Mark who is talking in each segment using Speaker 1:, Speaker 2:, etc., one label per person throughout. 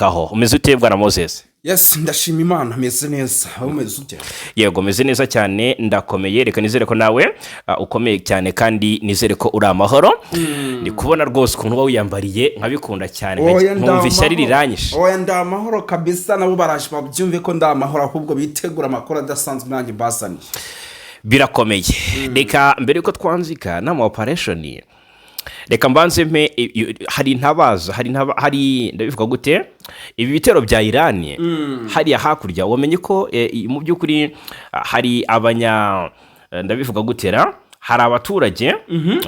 Speaker 1: kugarukaho. Umeze ute, bwana Moses?
Speaker 2: Yes, ndashima Imana, meze neza. Wowe umeze ute?
Speaker 1: Yego, meze neza cyane, ndakomeye. Reka nizere ko nawe ukomeye cyane kandi nizere ko uri amahoro. Ndi kubona rwose ukuntu uba wiyambariye nkabikunda cyane,
Speaker 2: Oya,
Speaker 1: nkumva ishyari
Speaker 2: ndamahoro.
Speaker 1: riranyishe.
Speaker 2: Oya, ndi amahoro kabisa. Nabo baraje babyumve ko ndi amahoro, ahubwo bitegura amakuru adasanzwe nanjye mbazaniye.
Speaker 1: Birakomeye. Reka mbere yuko twanzika n'ama operation, reka mbanze mpe hari intabaza, hari, ndabivuga gute, ibi bitero bya Irani hariya hakurya. Wamenye ko mu by'ukuri hari abanya ndabivuga gutera, hari abaturage,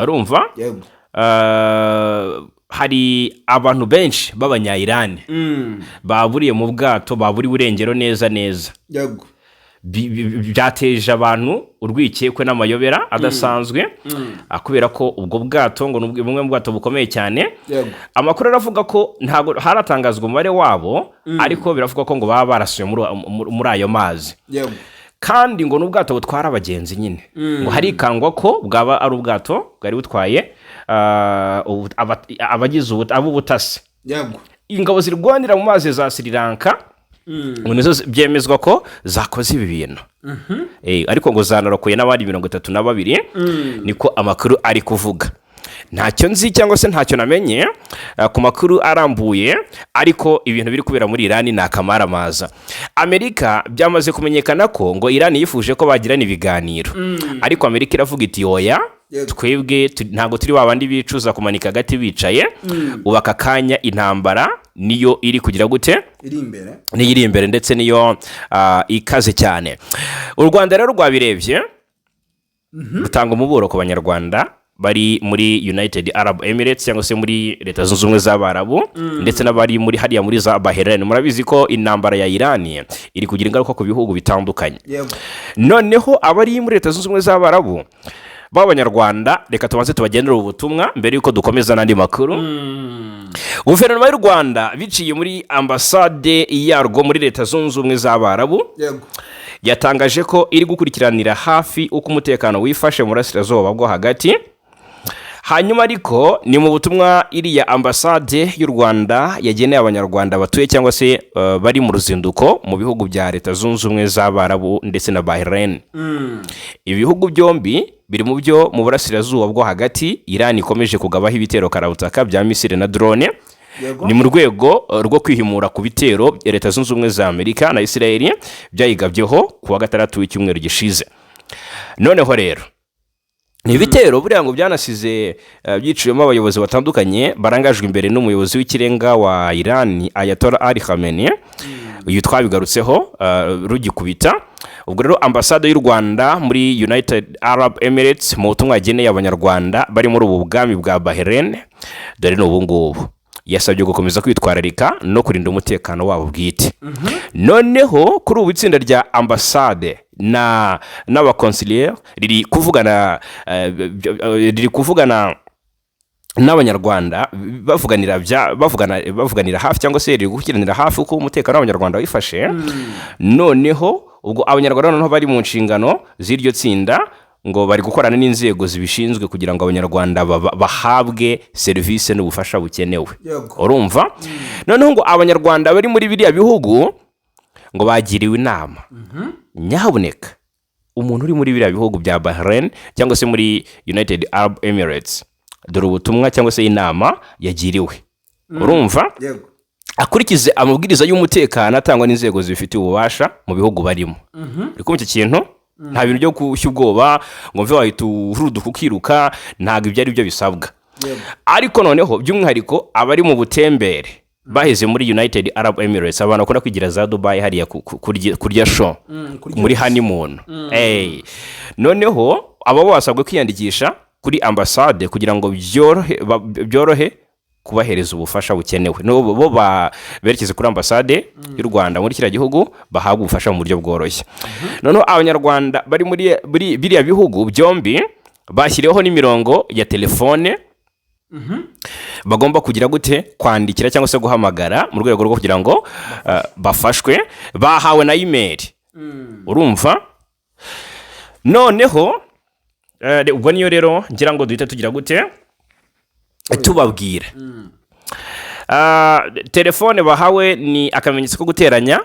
Speaker 1: urumva?
Speaker 2: Yego.
Speaker 1: Hari abantu benshi b'abanya-Irani baburiye mu bwato, baburiwe irengero neza neza. Byateje abantu urwikekwe n'amayobera adasanzwe, kubera ko ubwo bwato ngo ni bumwe mu bwato bukomeye cyane. Amakuru aravuga ko ntabwo haratangazwa umubare wabo, ariko biravuga ko ngo baba barasuye muri ayo mazi. Kandi ngo ni ubwato butwara abagenzi nyine, ngo harikangwa ko bwaba ari ubwato bwari butwaye abagize ab'ubutasi, ingabo zirwanira mu mazi za Sri Lanka, ngo nizo byemezwa ko zakoze ibi bintu. Ariko ngo zanarokoye n'abandi 32, niko amakuru ari kuvuga. Ntacyo nzi cyangwa se ntacyo namenye ku makuru arambuye, ariko ibintu biri kubera muri Irani ni akamaramaza. Amerika, byamaze kumenyekana ko ngo Irani yifuje ko bagirana ibiganiro, ariko Amerika iravuga iti: "Oya." Twebwe ntabwo turi ba bandi bicuza kumanika agati bicaye. Ubu aka kanya intambara niyo iri kugira gute?
Speaker 2: Iri imbere.
Speaker 1: Niyo iri imbere, ndetse niyo ikaze cyane. U Rwanda rero rwabirebye, rutanga umuburo ku Banyarwanda bari muri United Arab Emirates cyangwa se muri Leta Zunze Ubumwe z'Abarabu, ndetse n'abari muri hariya muri za Bahrain. Murabizi ko intambara ya Irani iri kugira ingaruka ku bihugu bitandukanye. Noneho abari muri Leta Zunze Ubumwe z'Abarabu b'Abanyarwanda, reka tubanze tubagenere ubu butumwa mbere y'uko dukomeza n'andi makuru. Guverinoma y'u Rwanda, biciye muri ambasade yarwo muri Leta Zunze Ubumwe z'Abarabu, yatangaje ko iri gukurikiranira hafi uko umutekano wifashe mu Burasirazuba bwo Hagati. Hanyuma ariko ni mu butumwa iriya ambasade y'u Rwanda yageneye Abanyarwanda batuye cyangwa se bari mu ruzinduko mu bihugu bya Leta Zunze Ubumwe z'Abarabu ndetse na Bahrain. Ibihugu byombi biri mu byo mu Burasirazuba bwo Hagati Iran ikomeje kugabaho ibitero karabutaka bya misile na drone. Ni mu rwego rwo kwihimura ku bitero Leta Zunze Ubumwe za Amerika na Israel byayigabyeho ku wa gatandatu w'icyumweru gishize. Noneho rero ni ibitero buriya ngo byanasize byiciwemo abayobozi batandukanye barangajwe imbere n'umuyobozi w'ikirenga wa Iran, Ayatollah Ali Khamenei. Uyu twabigarutseho rugikubita. Ubwo rero ambasade y'u Rwanda muri United Arab Emirates, mu butumwa yageneye Abanyarwanda bari muri ubu bwami bwa Bahrain, dore ni ubu ngubu: yasabye gukomeza kwitwararika no kurinda umutekano wabo bwite. Noneho kuri ubu itsinda rya ambasade na n'abakonsiliye riri kuvugana n'Abanyarwanda, bavuganira bya bavugana bavuganira hafi cyangwa se riri gukurikiranira hafi uko umutekano w'Abanyarwanda wifashe. Noneho ubwo Abanyarwanda noneho bari mu nshingano z'iryo tsinda ngo bari gukorana n'inzego zibishinzwe kugira ngo Abanyarwanda bahabwe serivisi n'ubufasha bukenewe. Urumva, noneho ngo Abanyarwanda bari muri biriya bihugu ngo bagiriwe inama: nyabuneka umuntu uri muri biriya bihugu bya Bahrain cyangwa se muri United Arab Emirates, dore ubutumwa cyangwa se inama yagiriwe, urumva?
Speaker 2: Yego.
Speaker 1: Akurikize amabwiriza y'umutekano atangwa n'inzego zibifitiye ububasha mu bihugu barimo. Uri kumva icyo kintu? Nta bintu byo gushya ubwoba ngo mve wahita uhuruduka ukiruka, ntabwo ibyo ari byo bisabwa. Ariko noneho by'umwihariko abari mu butembere baheze muri United Arab Emirates, abantu bakunda kwigira za Dubai hariya kurya show,
Speaker 2: kurya.
Speaker 1: Muri honeymoon. Noneho abo basabwe kwiyandikisha kuri ambasade kugira ngo byorohe kubahereza ubufasha bukenewe. N'ubu bo berekeze kuri ambasade y'u Rwanda muri kiriya gihugu, bahabwa ubufasha mu buryo bworoshye. Noneho Abanyarwanda bari muri biriya bihugu byombi bashyiriweho n'imirongo ya telefone bagomba kugira gute, kwandikira cyangwa se guhamagara mu rwego rwo kugira ngo bafashwe. Bahawe na email, urumva? Noneho ubwo niyo rero ngira ngo duhite tugira gute, tubabwira. Telefone bahawe ni akamenyetso ko guteranya,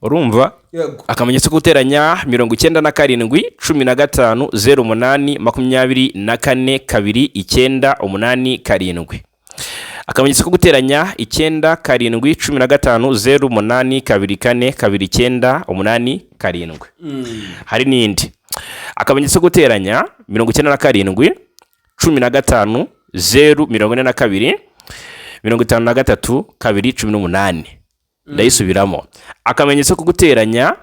Speaker 1: urumva?
Speaker 2: Yego.
Speaker 1: Akamenyetso ko guteranya 97 15 08 24 2 9 8 7. Akamenyetso ko guteranya 97 15 08 24 2 9 8 7. Hari n'indi, akamenyetso ko guteranya 97 15 0 42 53 2 18. Ndayisubiramo: akamenyetso ko guteranya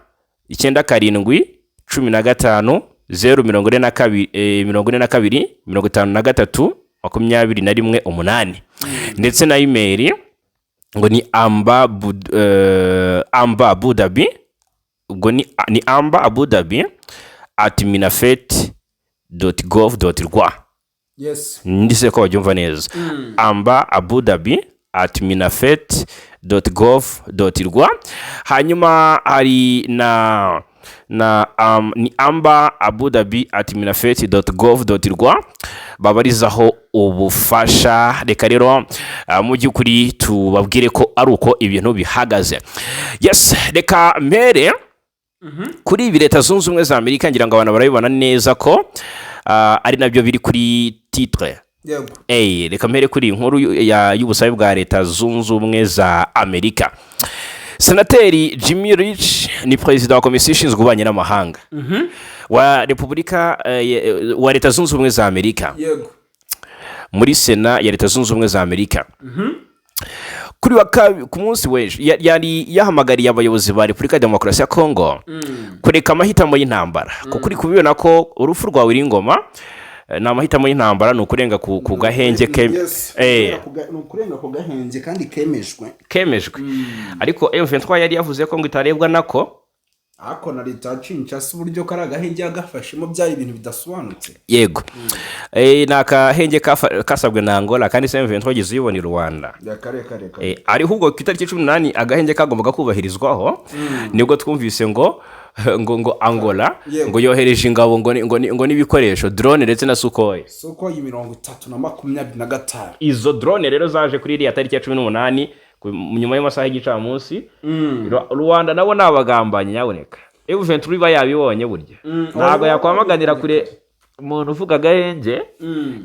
Speaker 1: 97 15 0 42 42 53 21 8. Ndetse na email ngo ni amba abudabi, ubwo ni amba abudabi@minaffet.gov.rw. Ndise ko babyumva neza: amba abudabi@minaffet.gov.rw. Hanyuma hari na ni amba abudabi@minaffet.gov.rw babarizaho ubufasha. Reka rero mu by'ukuri tubabwire ko ari uko ibintu bihagaze. Yes, reka mpere kuri ibi. Leta Zunze Ubumwe za Amerika, ngira ngo abantu barabibona neza ko ari nabyo biri kuri titre. Reka mpere kuri iyi nkuru y'ubusabe bwa Leta Zunze Ubumwe za Amerika. Senateri Jimmy Risch ni perezida wa komisiyo ishinzwe ububanyi n'amahanga wa Repubulika wa Leta Zunze Ubumwe za Amerika muri Sena ya Leta Zunze Ubumwe za Amerika. Ku munsi w'ejo yari yahamagariye abayobozi ba Repubulika ya Demokarasi ya Kongo kureka amahitamo y'intambara, kuko uri kubibona ko urupfu rwa Willy Ngoma ni amahitamo y'intambara, ni ukurenga ku gahenge ke.
Speaker 2: Ni ukurenga ku gahenge kandi kemejwe.
Speaker 1: Kemejwe, ariko M23 yari yavuze ko ngo itarebwa nako.
Speaker 2: Ariko na leta ya Kinshasa, uburyo kari agahenge yagafashemo byari ibintu bidasobanutse.
Speaker 1: Yego, ni akahenge kasabwe na Angola, kandi se M23 wigeze uyibona i Rwanda?
Speaker 2: Ya kare kare kare.
Speaker 1: Ariho ubwo ku itariki 18 agahenge kagombaga kubahirizwaho, nibwo twumvise ngo Angola ngo yohereje ingabo ngo n'ibikoresho, drone ndetse na Sukhoi.
Speaker 2: Sukhoi 30 na 25.
Speaker 1: Izo drone rero zaje kuri iriya tariki ya 18, nyuma y'amasaha y'igicamunsi. Rwanda nabo ni abagambanyi nyaboneka. M23 iba yabibonye burya, ntabwo yakwamaganira kure umuntu uvuga agahenge,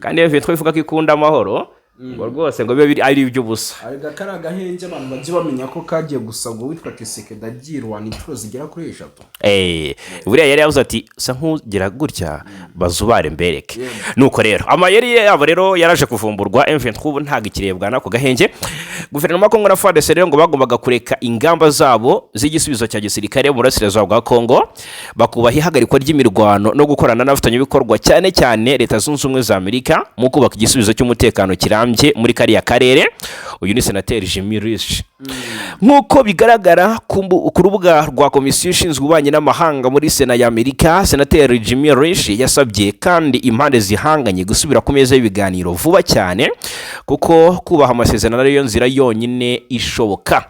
Speaker 1: kandi M23 ivuga ko ikunda amahoro, ngo rwose ngo bibe ari iby'ubusa.
Speaker 2: Arega kari agahenge, abantu bajye bamenya ko kagiye gusabwa witwa Tshisekedi agirwana inshuro zigera kuri eshatu.
Speaker 1: Buriya yari yavuze ati: "Sa nk'ugira gutya bazubare mbereke." Nuko rero amayeri yabo rero yaraje kuvumburwa. M23 ubu ntabwo ikirebwa n'ako gahenge. Guverinoma ya Kongo na FARDC rero ngo bagombaga kureka ingamba zabo z'igisubizo cya gisirikare mu burasirazuba bwa Kongo, bakubaha ihagarikwa ry'imirwano no gukorana n'abafatanyabikorwa, cyane cyane Leta Zunze Ubumwe za Amerika, mu kubaka igisubizo cy'umutekano kirambye muri kariya karere. Uyu ni Senateri Jimmy Risch. Nk'uko bigaragara ku rubuga rwa komisiyo ishinzwe ububanyi n'amahanga muri Sena ya Amerika, Senateri Jimmy Risch yasabye kandi impande zihanganye gusubira ku meza y'ibiganiro vuba cyane, kuko kubaha amasezerano ariyo nzira yonyine ishoboka.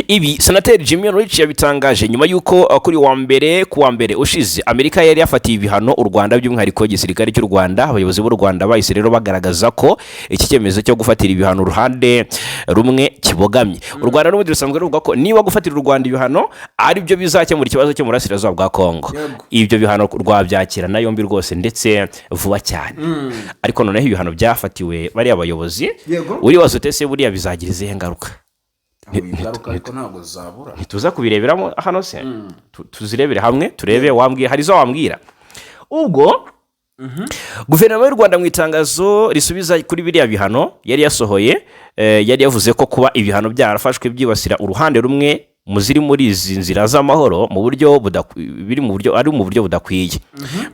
Speaker 1: Ibi Senateri Jimmy Risch yabitangaje nyuma y'uko kuri wa mbere, ku wa mbere ushize, Amerika yari yafatiye ibihano u Rwanda, by'umwihariko igisirikare cy'u Rwanda. Abayobozi b'u Rwanda bahise rero bagaragaza ko iki cyemezo cyo gufatira ibihano uruhande rumwe kibogamye. U Rwanda n'ubundi rusanzwe ruvuga ko niba gufatira u Rwanda ibihano ari byo bizakemura ikibazo cyo mu burasirazuba bwa Kongo, ibyo bihano rwabyakira na yombi rwose, ndetse vuba cyane. Ariko noneho ibihano byafatiwe bariya bayobozi, uribaza ute se buriya bizagira izihe ngaruka?
Speaker 2: Ingaruka ariko ntabwo zabura.
Speaker 1: Ntituza kubireberamo hano se? Tuzirebere hamwe, turebe. Wambwira, hari izo wambwira. Ubwo guverinoma y'u Rwanda mu itangazo risubiza kuri biriya bihano yari yasohoye, yari yavuze ko kuba ibihano byarafashwe byibasira uruhande rumwe mu ziri muri izi nzira z'amahoro mu buryo biri mu buryo ari mu buryo budakwiye,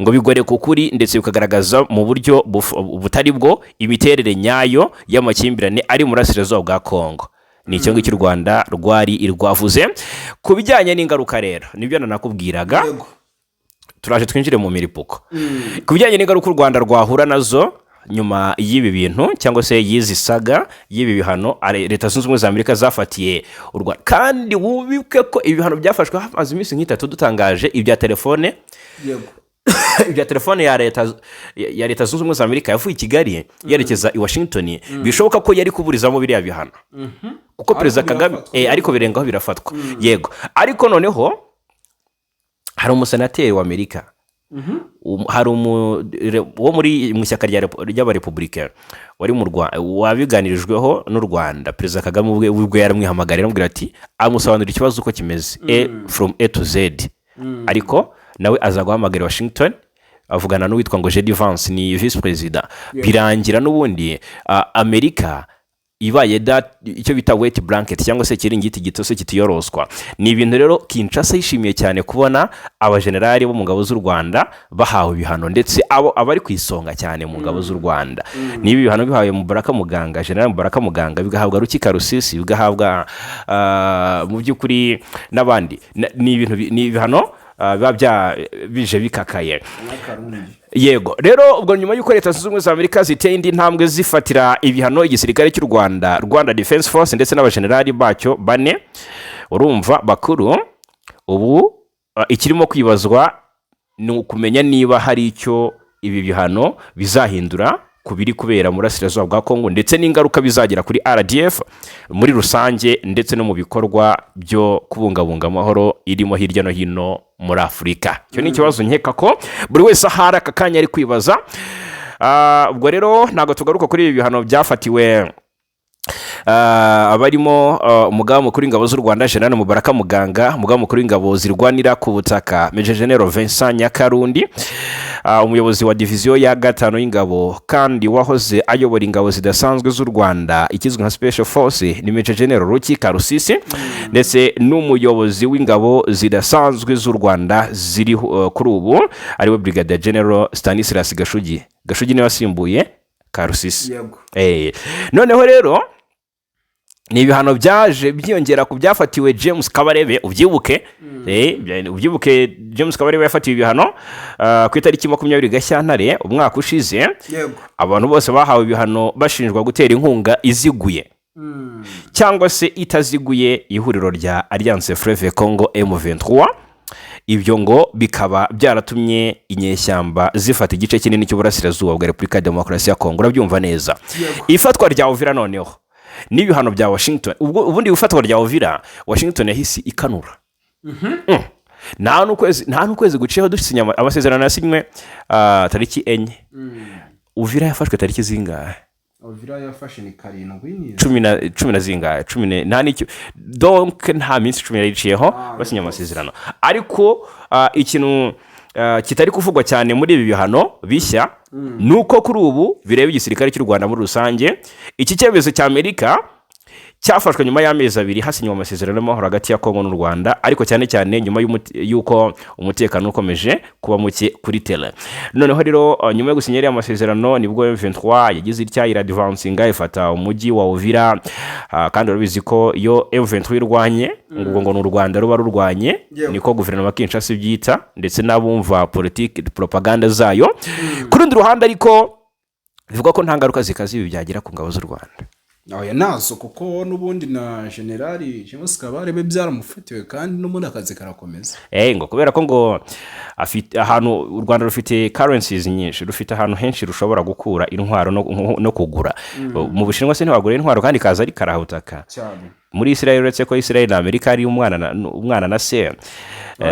Speaker 1: ngo bigoreka ukuri ndetse bikagaragaza mu buryo butari bwo imiterere nyayo y'amakimbirane ari mu burasirazuba bwa Kongo. Ni icyo ngicyo u Rwanda rwari rwavuze. Ku bijyanye n'ingaruka rero, nibyo nanakubwiraga. Turaje twinjire mu miripuko. Ku bijyanye n'ingaruka u Rwanda rwahura nazo nyuma y'ibi bintu, cyangwa se y'izi saga y'ibi bihano Leta Zunze Ubumwe za Amerika zafatiye u Rwanda, kandi wubike ko ibi bihano byafashwe hamaze iminsi nk'itatu dutangaje ibya telefone. Ibya telefone ya Leta Zunze Ubumwe za Amerika yavuye i Kigali yerekeza i Washington, bishoboka ko yari kuburizamo biriya bihano, kuko Perezida Kagame
Speaker 2: Birafatwa.
Speaker 1: Ariko birengaho birafatwa, yego. Ariko noneho hari umusenateri wa Amerika, hari wo muri mu ishyaka ry'Abarepublika wari mu Rwanda, wabiganirijweho n'u Rwanda. Perezida Kagame ubwe yaramwihamagariye, aramubwira ati, amusobanurira ikibazo uko kimeze, from A to Z. Ariko nawe aza guhamagara Washington, avugana n'uwitwa ngo JD Vance, ni visi perezida. Birangira n'ubundi Amerika ibaye da icyo bita wet blanket, cyangwa se ikiringiti gitose kitiyoroswa. Ni ibintu rero Kinshasa yishimiye cyane, kubona abajenerali bo mu ngabo z'u Rwanda bahawe ibihano, ndetse abo abari ku isonga cyane mu ngabo z'u Rwanda. Niba ibihano bihawe Mubaraka Muganga, General Mubaraka Muganga, bigahabwa Ruki Karusisi, bigahabwa mu by'ukuri n'abandi, ni ibintu ni ibihano biba bije bikakaye. Yego. Rero ubwo nyuma y'uko Leta Zunze Ubumwe za Amerika ziteye indi ntambwe, zifatira ibihano igisirikare cy'u Rwanda, Rwanda Defense Force, ndetse n'abajenerali bacyo bane, urumva, bakuru, ubu ikirimo kwibazwa ni ukumenya niba hari icyo ibi bihano bizahindura ku biri kubera mu burasirazuba bwa Kongo, ndetse n'ingaruka bizagira kuri RDF muri rusange, ndetse no mu bikorwa byo kubungabunga amahoro irimo hirya no hino muri Afurika. Icyo ni ikibazo nkeka ko buri wese ahari aka kanya ari kwibaza. Ubwo rero ntabwo tugaruka kuri ibi bihano byafatiwe abarimo umugaba mukuru w'ingabo z'u Rwanda, General Mubaraka Muganga, umugaba mukuru w'ingabo zirwanira ku butaka, Major General Vincent Nyakarundi, umuyobozi wa diviziyo ya gatanu y'ingabo kandi wahoze ayobora ingabo zidasanzwe z'u Rwanda, ikizwi nka Special Force, ni Major General Ruki Karusisi, ndetse n'umuyobozi w'ingabo zidasanzwe z'u Rwanda ziri kuri ubu, ariwe Brigadier General Stanislas Gashugi. Gashugi niwe wasimbuye Karusisi. Noneho rero ni ibihano byaje byiyongera ku byafatiwe James Kabarebe. Ubyibuke, ubyibuke, James Kabarebe yafatiwe ibihano ku itariki 20 Gashyantare umwaka ushize. Abantu bose bahawe ibihano bashinjwa gutera inkunga iziguye cyangwa se itaziguye ihuriro rya Alliance Fleuve Congo M23. Ibyo ngo bikaba byaratumye inyeshyamba zifata igice kinini cy'uburasirazuba bwa Repubulika ya Demokarasi ya Kongo. Urabyumva neza?
Speaker 2: Yego.
Speaker 1: Ifatwa rya Uvira noneho n'ibihano bya Washington, ubwo ubundi ifatwa rya Uvira, Washington yahise ikanura. Nta n'ukwezi guciyeho dusinya amasezerano yasinywe tariki 4. Uvira yafashwe tariki zingahe?
Speaker 2: Uvira yafashe ni 7 ni
Speaker 1: 10 na zingahe, cumi nta n'icyo, donc nta minsi 10 yari iciyeho basinya amasezerano. Ariko ikintu kitari kuvugwa cyane muri ibi bihano bishya ni uko kuri ubu bireba igisirikare cy'u Rwanda muri rusange. Iki cyemezo cya Amerika cyafashwe nyuma y'amezi 2 hasinywe amasezerano y'amahoro hagati ya Kongo n'u Rwanda, ariko cyane cyane nyuma y'uko umutekano ukomeje kuba muke kuri terrain. Noneho rero nyuma yo gusinya ariya masezerano, nibwo M23 yagize itya iradivansinga, ifata umujyi wa Uvira. Kandi urabizi ko iyo M23 irwanye, ngo ni u Rwanda ruba rurwanye. Niko guverinoma ya Kinshasa ibyita, ndetse n'abumva politiki propaganda zayo. Ku rundi ruhande ariko, bivugwa ko nta ngaruka zikaze ibi byagira ku ngabo z'u Rwanda.
Speaker 2: Oya, nazo, kuko n'ubundi na Generali James Kabarebe byaramufatiwe, kandi n'ubundi akazi karakomeza.
Speaker 1: Ngo kubera ko ngo afite ahantu, u Rwanda rufite currencies nyinshi, rufite ahantu henshi rushobora gukura intwaro no kugura. Mu Bushinwa se ntiwagura intwaro kandi kaza ari karahutaka?
Speaker 2: Cyane.
Speaker 1: Muri Israel, uretse ko Israel na Amerika ari umwana na se,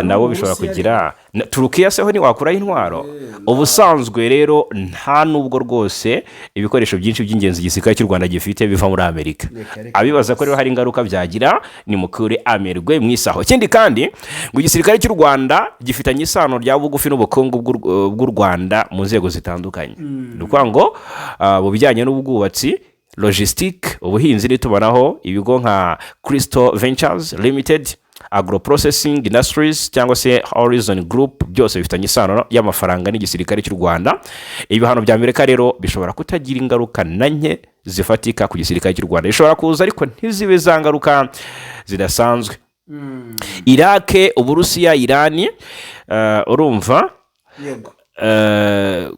Speaker 1: nabo
Speaker 2: mu
Speaker 1: bishobora
Speaker 2: Burusiya.
Speaker 1: kugira Turukiya se ho ntiwakuraho intwaro? Ubusanzwe rero nta nubwo rwose ibikoresho byinshi by'ingenzi igisirikare cy'u Rwanda gifite biva muri Amerika.
Speaker 2: Reka, reka.
Speaker 1: Abibaza ko rero hari ingaruka byagira, ni mukure amerwe mu isaho. Ikindi kandi, ngo igisirikare cy'u Rwanda gifitanye isano rya bugufi n'ubukungu bw'u Rwanda mu nzego zitandukanye. Ni ukuvuga ngo mu bijyanye n'ubwubatsi, logistique, ubuhinzi n'itumanaho, ibigo nka Crystal Ventures Limited, Agro Processing Industries cyangwa se Horizon Group, byose bifitanye isano y'amafaranga n'igisirikare cy'u Rwanda. Ibihano bya Amerika rero bishobora kutagira ingaruka na nke zifatika ku gisirikare cy'u Rwanda. Bishobora kuza ariko ntizibe za ngaruka zidasanzwe. Irake, Uburusiya, Irani, urumva?
Speaker 2: Yego.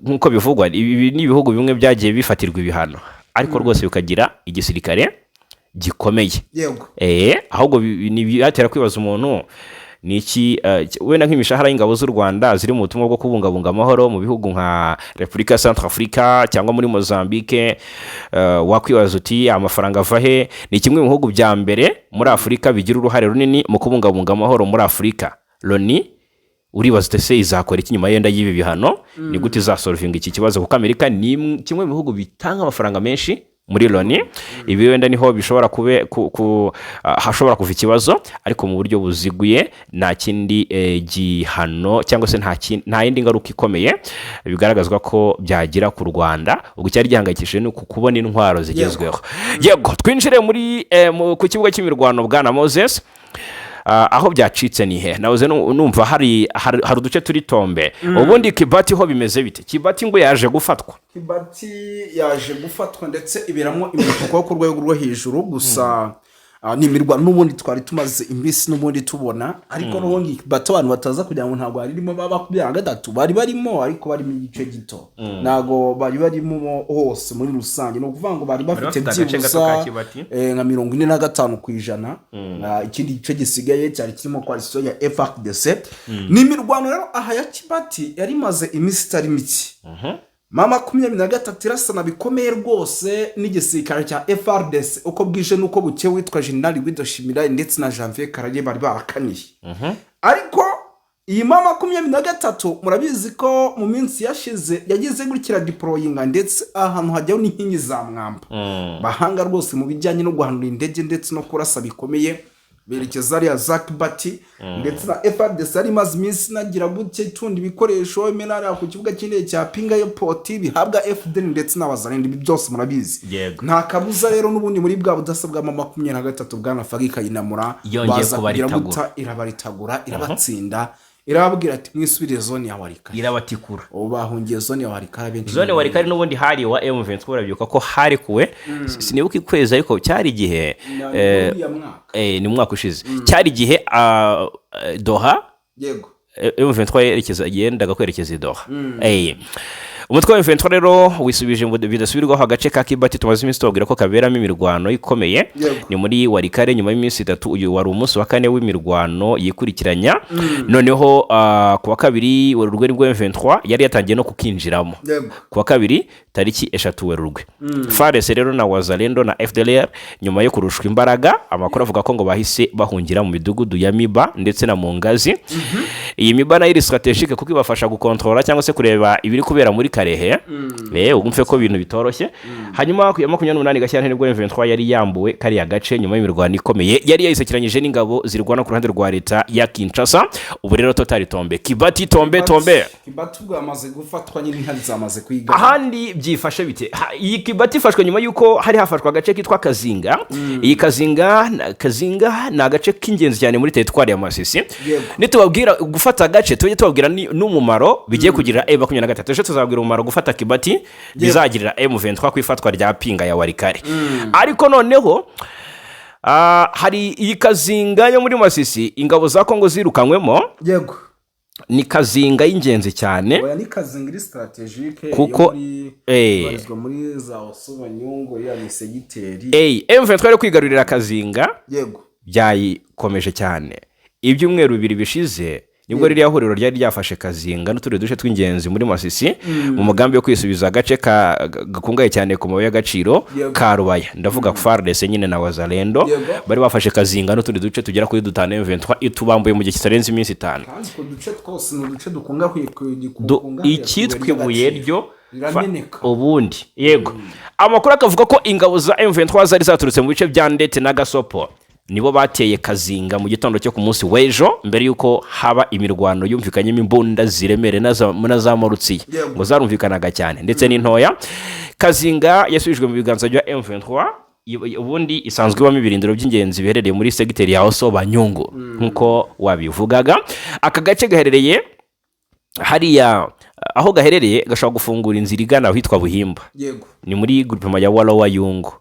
Speaker 1: Nk'uko bivugwa, ibi ni ibihugu bimwe byagiye bifatirwa ibihano, ariko rwose bikagira igisirikare gikomeye. Ahubwo ni ibyatera kwibaza umuntu. Ni iki wenda nk'imishahara y'ingabo z'u Rwanda ziri mu butumwa bwo kubungabunga amahoro mu bihugu nka Repubulika ya Centrafrica cyangwa muri Mozambique, wakwibaza uti amafaranga ava he? Ni kimwe mu bihugu bya mbere muri Afurika bigira uruhare runini mu kubungabunga amahoro muri Afurika. Loni, uribaza uti ese izakora iki nyuma yenda y'ibi bihano? Ni gute izasolvinga iki kibazo? Kuko Amerika ni kimwe mu bihugu bitanga amafaranga menshi muri Loni. Ibi wenda niho bishobora kube hashobora kuva ikibazo, ariko mu buryo buziguye nta kindi gihano cyangwa se nta yindi ngaruka ikomeye bigaragazwa ko byagira ku Rwanda. Ubwo icyari gihangayikishije ni uku kubona intwaro zigezweho. Yego, twinjire muri ku kibuga cy'imirwano, bwana Moses. Aho byacitse ni he? Nahoze numva hari uduce turi tombe. Ubundi Kibati ho bimeze bite? Kibati ngo yaje gufatwa.
Speaker 2: Kibati yaje gufatwa, ndetse iberamo imituku ku rwego rwo hejuru. Gusa ni imirwano n'ubundi twari tumaze iminsi n'ubundi tubona, ariko n'ubundi Kibati abantu bataza kugira ngo ntabwo harimo ba 23 bari barimo, ariko barimo igice gito, ntabwo bari barimo hose muri rusange. Ni ukuvuga ngo bari bafite
Speaker 1: bafite agace gato ka
Speaker 2: byibuza
Speaker 1: Kibati.
Speaker 2: Nka 45%. Ikindi gice gisigaye cyari kirimo coalition ya FARDC. Ni imirwano rero aha ya Kibati yari imaze iminsi itari mike, ma 23 irasana bikomeye rwose n'igisirikare cya FARDC uko bwije n'uko bukeye. Witwa General Guido Shimira ndetse na Janvier Karage bari barakaniye, ariko iyi ma 23 murabizi ko mu minsi yashize yagize gutya deployinga, ndetse ahantu hajyaho n'inkingi za mwamba bahanga rwose mu bijyanye no guhanura indege ndetse no kurasa bikomeye, berekeza ariya za Kibati. Ndetse na FARDC yari imaze iminsi inagira gutya itunda ibikoresho imena hariya ku kibuga cy'indege cya Pinga Airport, bihabwa FDL ndetse n'Abazarindi. Ibi byose murabizi. Nta kabuza rero n'ubundi muri bwa budasa bwa 23, bwana Fagi Kayinamura,
Speaker 1: Yongeye
Speaker 2: baza kugira
Speaker 1: kubaritagura.
Speaker 2: guta irabaritagura, irabatsinda, irababwira ati mwisubire zone ya Warikare.
Speaker 1: Irabatikura.
Speaker 2: Ubu bahungiye zone ya Warikare benshi.
Speaker 1: Zone Warikare n'ubundi hari wa M23, urabyibuka ko harekuwe, sinibuka ikwezi, ariko cyari igihe
Speaker 2: Ni uriya mwaka.
Speaker 1: Ni mu mwaka ushize, cyari igihe Doha M23 yerekeza, yendaga kwerekeza i Doha. Umutwe wa M23 rero wisubije ngo bidasubirwaho agace ka Kibati tumaze iminsi tubabwira ko kaberamo imirwano ikomeye. Ni muri Warikare. Nyuma y'iminsi 3, uyu wari umunsi wa kane w'imirwano yikurikiranya. Noneho ku wa 2 Werurwe nibwo M23 yari yatangiye no kukinjiramo. Ku wa kabiri tariki 3 Werurwe, FARDC rero na Wazalendo na FDLR, nyuma yo kurushwa imbaraga, amakuru avuga ko ngo bahise bahungira mu midugudu ya Miba ndetse na Mungazi. Iyi Miba nayo iri stratégique kuko ibafasha gukontorora cyangwa se kureba ibiri kubera muri Karehe. Wumve ko ibintu bitoroshye. Hanyuma ku ya 28 Gashyantare nibwo M23 yari yambuwe kariya gace nyuma y'imirwano ikomeye yari yayisekiranyije n'ingabo zirwana ku ruhande rwa leta ya Kinshasa. Ubu rero totari tombe, Kibati tombe tombe.
Speaker 2: Kibati ubwo yamaze gufatwa nyine, intare zamaze kwiga.
Speaker 1: Ahandi byifashe bite? Iyi Kibati ifashwe nyuma y'uko hari hafashwe agace kitwa Kazinga. Iyi Kazinga Kazinga ni agace k'ingenzi cyane muri teritwari ya Masisi. Nitubabwira gufata agace, tujye tubabwira n'umumaro bigiye kugirira M23. Ejo tuzababwira umumaro gufata Kibati bizagirira M23 ku ifatwa rya Pinga ya Warikare. Ariko noneho hari iyi Kazinga yo muri Masisi ingabo za Kongo zirukanywemo. Ni Kazinga y'ingenzi cyane.
Speaker 2: Oya, ni Kazinga iri stratégique. Ibarizwa muri za Osobanyungu, ya ni segiteri.
Speaker 1: M23 yo kwigarurira Kazinga byayikomeje cyane. Ibyumweru 2 bishize nibwo ririya huriro ryari ryafashe Kazinga n'utundi duce tw'ingenzi muri Masisi mu mugambi wo kwisubiza agace gakungahaye cyane ku mabuye y'agaciro ka Rubaya. Ndavuga FARDC nyine na Wazalendo. Bari bafashe Kazinga n'utundi duce tugera kuri dutanu, M23 itubambuye mu gihe kitarenze iminsi 5.
Speaker 2: Kandi utwo duce twose ni uduce dukungahaye
Speaker 1: Icyitwa ibuye ryo
Speaker 2: rirameneka.
Speaker 1: Ubundi yego, amakuru akavuga ko ingabo za M23 zari zaturutse mu bice bya Ndete na Gasopo nibo bateye Kazinga mu gitondo cyo ku munsi w'ejo, mbere y'uko haba imirwano yumvikanyemo imbunda ziremereye na za morutsiye ngo zarumvikanaga cyane ndetse n'intoya. Kazinga yasubijwe mu biganza bya M23. Ubundi isanzwe ibamo ibirindiro by'ingenzi biherereye muri segiteri ya Oso Banyungu, nk'uko wabivugaga. Aka gace gaherereye hariya, aho gaherereye gashobora gufungura inzira igana ahitwa Buhimba. Ni muri groupement ya Walowa Yungu,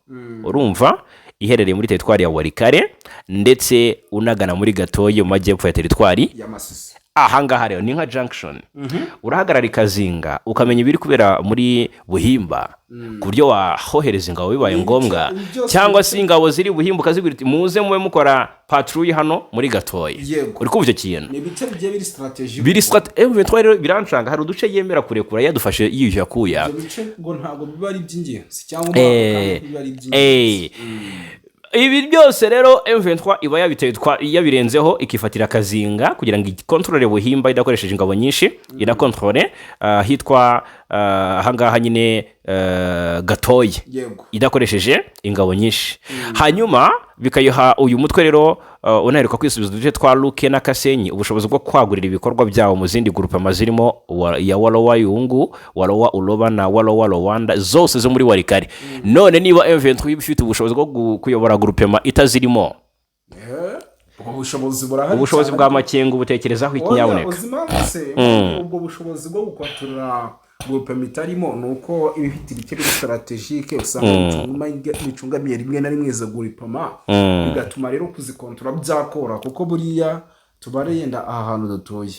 Speaker 1: urumva iherereye muri teritwari ya Warikare, ndetse unagana muri Gatoyi mu majyepfo ya teritwari
Speaker 2: ya Masisi.
Speaker 1: Ahangaha rero ni nka junction. Urahagarara ikazinga, ukamenya ibiri kubera muri Buhimba, ku buryo wahohereza ingabo bibaye ngombwa,
Speaker 2: Ibi byose
Speaker 1: cyangwa se ingabo ziri Buhimba ukazibwira uti: "Muze mube mukora patrouille hano muri Gatoya." Uri kumva icyo kintu?
Speaker 2: Ni ibice bigiye biri stratégique.
Speaker 1: Biri M23 rero birancanga, hari uduce yemera kurekura yadufashe yiyushya kuya.
Speaker 2: Ibyo bice ngo ntabwo biba ari iby'ingenzi, cyangwa muri ako kanya biba ari iby'ingenzi.
Speaker 1: Ibi byose rero M23 iba yabiteye yabirenzeho, ikifatira Akazinga kugira ngo ikontorore Buhimba idakoresheje ingabo nyinshi, inakontorore ahitwa ahangaha nyine Gatoya idakoresheje ingabo nyinshi. Hanyuma bikayiha uyu mutwe rero unaheruka kwisubiza uduce twa Luke na Kasenyi ubushobozi bwo kwagurira ibikorwa byawo mu zindi groupement zirimo ya Walowa Yungu, Walowa Uloba na Walowa Rwanda, zose zo muri Walikale. None niba M23 ifite ubushobozi bwo kuyobora groupement itazirimo,
Speaker 2: Ubwo bushobozi burahari
Speaker 1: ubushobozi
Speaker 2: cyane.
Speaker 1: bwa Makenga ubutekerezaho iki?
Speaker 2: Oya,
Speaker 1: Nyabuneka.
Speaker 2: uzi impamvu se? Ubwo bushobozi bwo gukontorora groupement itarimo ni uko iba ifite ibice biri stratégique, usanga bicungamiye rimwe na rimwe izo groupement, bigatuma rero kuzikontorora byakora, kuko buriya tubare yenda aha hantu dutuye,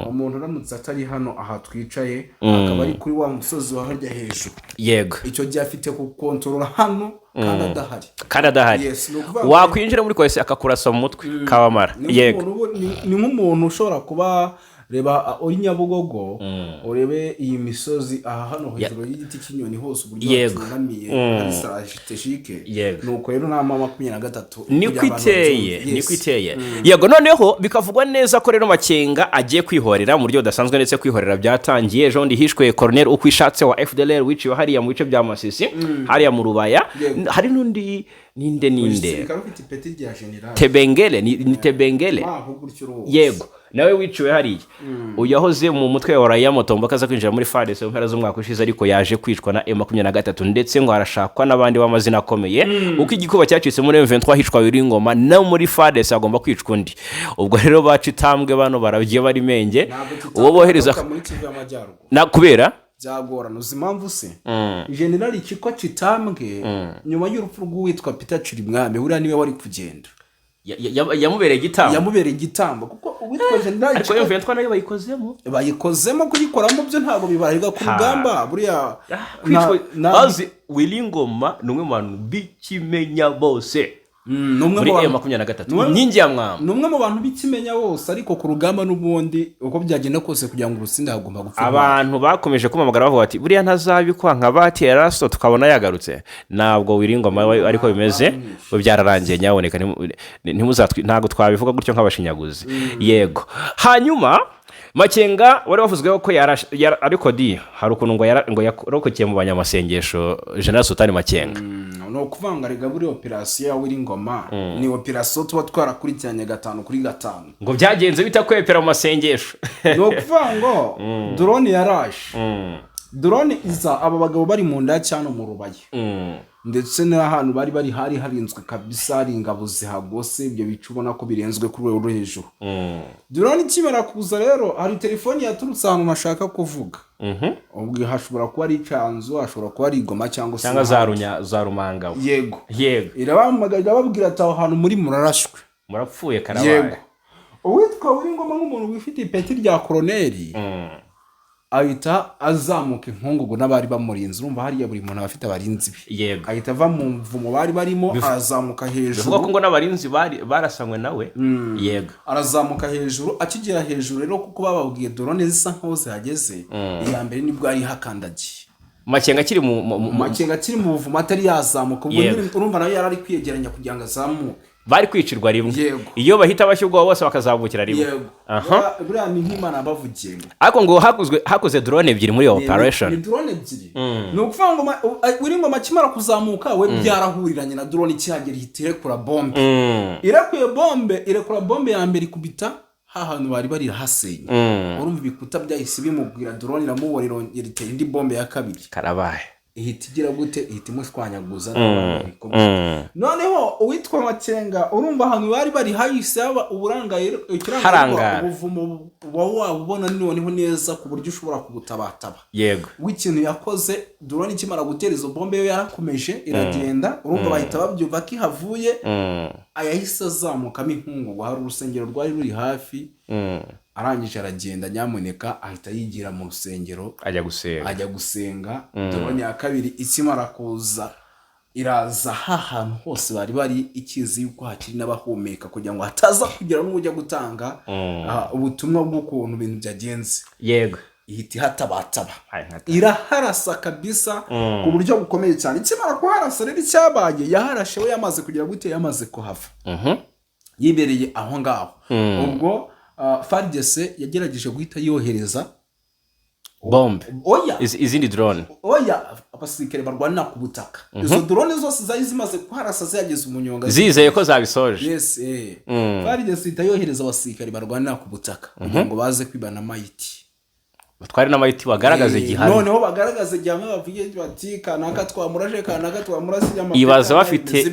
Speaker 2: umuntu uramutse atari hano aha twicaye, akaba ari kuri wa musozi wa harya hejuru, icyo gihe afite gukontorora hano kandi adahari.
Speaker 1: Kandi adahari.
Speaker 2: Yes, ni ukuvuga ngo-
Speaker 1: Wakwinjira muri kwese akakurasa mu mutwe kabamara.
Speaker 2: Ni ni nk'umuntu ushobora kuba, reba uri Nyabugogo, urebe iyi misozi aha hano hejuru y'igiti cy'inyoni hose, uburyo hatungamiye hari stratégique. Nuko rero nama 23
Speaker 1: Niko
Speaker 2: kugira abantu
Speaker 1: iteye.
Speaker 2: babyumve.
Speaker 1: Niko iteye, yego. Noneho bikavugwa neza ko rero Makenga agiye kwihorera mu buryo budasanzwe, ndetse kwihorera byatangiye. Ejo bundi hishwe Colonel Ukwishatse wa FDLR, wiciwe hariya mu bice bya Masisi, hariya mu Rubaya. Hari n'undi, ninde, ninde?
Speaker 2: Umusirikare ufite ipeti rya general.
Speaker 1: Tebengele, ni Tebengele.
Speaker 2: Aho gutyo uruzi.
Speaker 1: Yego, nawe wiciwe hariya. Uyu yahoze mu mutwe wa Raia Mutombo, akaza kwinjira muri FARDC mu mpera z'umwaka ushize, ariko yaje kwicwa na M23, ndetse ngo harashakwa n'abandi b'amazina akomeye. Uko igikuba cyacitse muri M23 hicwa Wiringoma, no muri FARDC hagomba kwicwa undi. Ubwo rero baca itambwe bano baragiye bari menge.
Speaker 2: Ntabwo
Speaker 1: Uwo bohereza
Speaker 2: kitagaruka muri Kivu y'Amajyaruguru.
Speaker 1: Na kubera
Speaker 2: Byagorana. Uzi impamvu se? General Chikwa Chitambwe, nyuma y'urupfu rw'uwitwa Peter Chirimwami, buriya niwe wari kugenda.
Speaker 1: Yamubereye igitambo.
Speaker 2: Yamubereye igitambo, kuko uwitwa General
Speaker 1: Ariko
Speaker 2: Chikwa
Speaker 1: M23 nayo bayikozemo.
Speaker 2: Bayikozemo, kuyikoramo byo ntabwo bibarirwa ku rugamba buriya.
Speaker 1: Kwicwa bazi Wiringoma ni umwe mu bantu b'ikimenya bose
Speaker 2: Ni umwe
Speaker 1: muri
Speaker 2: mu bantu
Speaker 1: M23, inkingi ya mwamba.
Speaker 2: Ni umwe mu bantu b'ikimenya bose, ariko ku rugamba n'ubundi uko byagenda kose, kugira ngo urutsinde hagomba gupfa intwari.
Speaker 1: Abantu bakomeje kumamagara bavuga bati: "Buriya ntazabikwa nka batera raso tukabona yagarutse." Ntabwo Wiringoma we ariko bimeze, we byararangiye. Nyaboneka ntabwo twabivuga gutyo nk'abashinyaguzi. Yego, hanyuma Makenga wari wavuzweho ko ariko di hari ukuntu ngo ngo yarokokeye mu banyamasengesho, General Sultani Makenga.
Speaker 2: Ni ukuvuga ngo arega buri operasiyo ya Wiringoma ni operasiyo tuba twarakurikiranye gatanu kuri gatanu.
Speaker 1: Ngo byagenze bitakwepera mu masengesho?
Speaker 2: Ni ukuvuga ngo drone yaraje, drone iza aba bagabo bari mu nda cyane mu Rubaya, ndetse n'ahantu bari bari hari harinzwe kabisa, hari ingabo zihagose, ibyo bice ubona ko birenzwe ku rwego rwo hejuru. Drone ikimara kuza rero, hari telefoni yaturutse ahantu ntashaka kuvuga, ubwo hashobora kuba ari Icanzu, hashobora kuba ari Igoma cyangwa se
Speaker 1: cyangwa za Runya, za Rumangabo.
Speaker 2: Yego. Irabahamagara, irababwira ati: "Aho hantu muri murarashwe."
Speaker 1: Murapfuye karabaye.
Speaker 2: Yego, uwitwa Wiringoma nk'umuntu wifite ipeti rya koroneri ahita azamuka inkungugu n'abari bamurinze. Urumva hariya buri muntu aba afite abarinzi be. Ahita ava mu mvumo bari barimo, arazamuka
Speaker 1: Bivuga ko
Speaker 2: hejuru.
Speaker 1: ngo n'abarinzi bari barasanywe nawe, yego.
Speaker 2: Arazamuka hejuru. Akigera hejuru rero, kuko bababwiye drone zisa nkaho zihageze, iya mbere nibwo yari ihakandagiye.
Speaker 1: Makenga akiri mu
Speaker 2: Makenga akiri mu buvumo, atari yazamuka ubwo. Nyine urumva nawe yari ari kwiyegeranya kugira ngo azamuke.
Speaker 1: Bari kwicirwa rimwe. Iyo bahita bashya ubwoba bose bakazamukira rimwe.
Speaker 2: Yego.
Speaker 1: Aha.
Speaker 2: Buriya ni nk'Imana bavugiye.
Speaker 1: Ariko ngo hakozwe drone ebyiri muri iyo operation.
Speaker 2: Ni drone ebyiri. Ni ukuvuga ngo Wiringoma akimara kuzamuka, we byarahuriranye na drone ikihagera, ihita irekura bombe. Irekuye bombe, irekura bombe ya mbere, ikubita ha hantu bari bari, irahasenya. Urumva ibikuta byahise bimubwira, drone iramubona, irongera itera indi bombe ya kabiri.
Speaker 1: Karabaye.
Speaker 2: Ihita igira gute? Ihita imushwanyaguza. Noneho uwitwa Makenga, urumva ahantu bari bari hahise haba uburangaye, ikirangaye.
Speaker 1: Harangara.
Speaker 2: Ubuvumo uba wabubona noneho neza ku buryo ushobora kubutabataba. W'ikintu yakoze, drone ikimara gutera izo bombe, yo yarakomeje iragenda. Urumva bahita babyumva ko ihavuye. Ayahise azamukamo inkungugu, hari urusengero rwari ruri hafi. Arangije aragenda, nyamuneka, ahita yigira mu rusengero.
Speaker 1: Ajya gusenga.
Speaker 2: Ajya gusenga. Drone ya kabiri ikimara kuza, iraza ha hantu hose bari bari, ikizi yuko hakiri n'abahumeka, kugira ngo hataza kugira n'ujya gutanga ubutumwa bw'ukuntu ibintu byagenze. Ihita ihatabataba.
Speaker 1: Ay, nkata.
Speaker 2: Iraharasa kabisa ku buryo bukomeye cyane. Ikimara kuharasa rero, icyabaye, yaharashe we yamaze kugira gute? Yamaze kuhava. Yibereye aho ngaho. Ubwo FARDC yagerageje guhita yohereza
Speaker 1: Bombe.
Speaker 2: Oya.
Speaker 1: Izindi drone.
Speaker 2: Oya, abasirikare barwanira ku butaka. Izo drone zose zari zimaze kuharasa, zihageze umunyonga.
Speaker 1: Zizeye ko zabisoje.
Speaker 2: Yes. FARDC ihita yohereza abasirikare barwanira ku butaka kugira ngo baze kwibana mayiti.
Speaker 1: Batware n'amayiti, bagaragaze gihamya.
Speaker 2: Noneho bagaragaze gihamya, bavuge bati: "Kanaka twamurashe, kanaka twamurase."
Speaker 1: Ibaza